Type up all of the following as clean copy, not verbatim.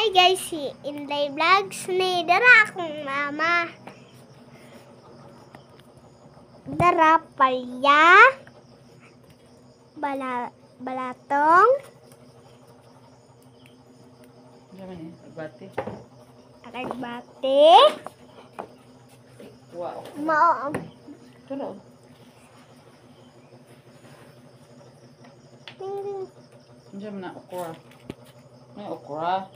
Hi guys, si Inday Vlogs ni dara akong mama. Dara palya. Bala balatong. Ano ni? Agbati. Aragbate. Wow. Mao Tulo. ang Unsa man na okra? May okra.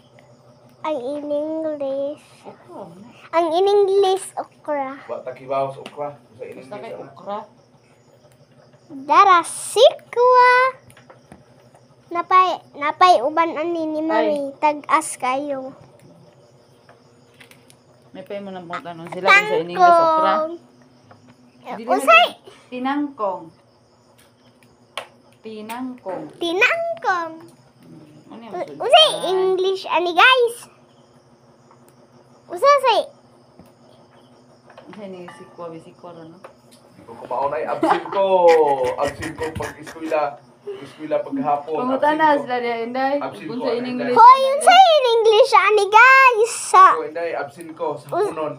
Ang in English. Okra man na. Ang in English okra. Wa ta kibaw sa okra. Sa ining Basta kay okra. Dara sikwa. Napay napay uban ani ni mami, tag-as kayo. May pay mo nang tanong sila kung sa in English okra. Tangkong. Dili na- Usay Tinangkong. Tinangkong. Tinangkong. Ano yung Usay English ani guys? Usa say Unsa ni sikwa bisikwa ro, no? Di ko kumaon ay absent ko. Absent ko pag eskwela. Eskwela paghapon. Pangutana Absent ko. sila diya, Inday. Absent Kung ko, sa in ano, English. Hoy, unsay in English ani guys? Sa Ako inday absent ko sa punon.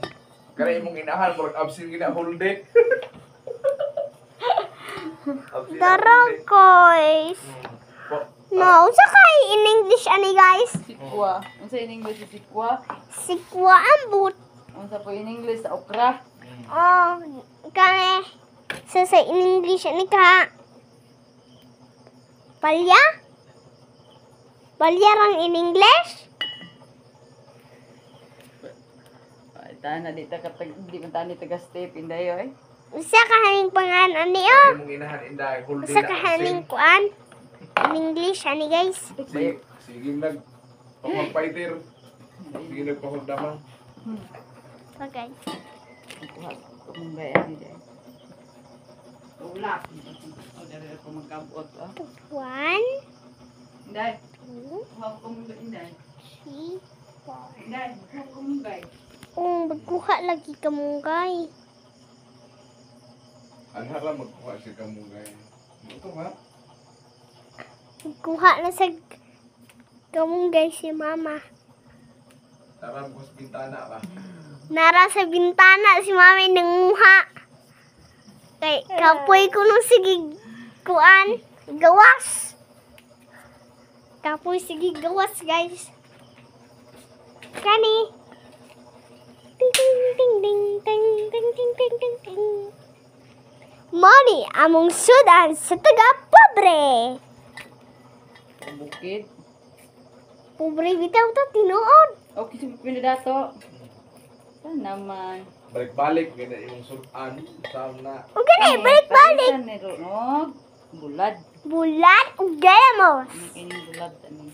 Kaya imong inahan murag absent gina whole day. Absent na Dara whole day. guys. No, unsa kay in English ani guys? Sikwa. Unsa in English si sikwa? Sikwa ang but. Unsa po in English sa okra? Oh, kani sa in English ani ka? Palya? Palya rang in English? Ay, tana di ta katag di man tani taga step Inday oy. Usa ka haning pangan ani oh. Imong inahan inday whole day Usa na ka haning absent. kuan? In English ani guys? Sige, sige nag pamagfighter. Sige nagpahugdama. Okay. Kuha ko munggay ani day. Ulak. O dere ko magkabuot ah. One, Inday, two, kuha ko munggay Inday. three, four. Inday, kuha ko munggay. Oh, magkuha lagi ka munggay. Anha ra magkuha siya kamugay. Ito ha? Magkuha na sa kamunggay si mama. Tara mo sa bintana ba? Nara sa bintana si mama nanguha. Kay kapoy ko nung sige kuan gawas. Kapoy sige gawas guys. Kani. Ting ting ting ting ting ting ting ting ting ting. Money among sudan sa taga pobre. Bukid. Pobre bitaw to tinuod. Okay, sa pinadato. Sana man. Balik-balik gina imong sudan sa na. Ug gani balik-balik. Ni no. Bulad. Bulat ug gamos. Ano kini bulad ani?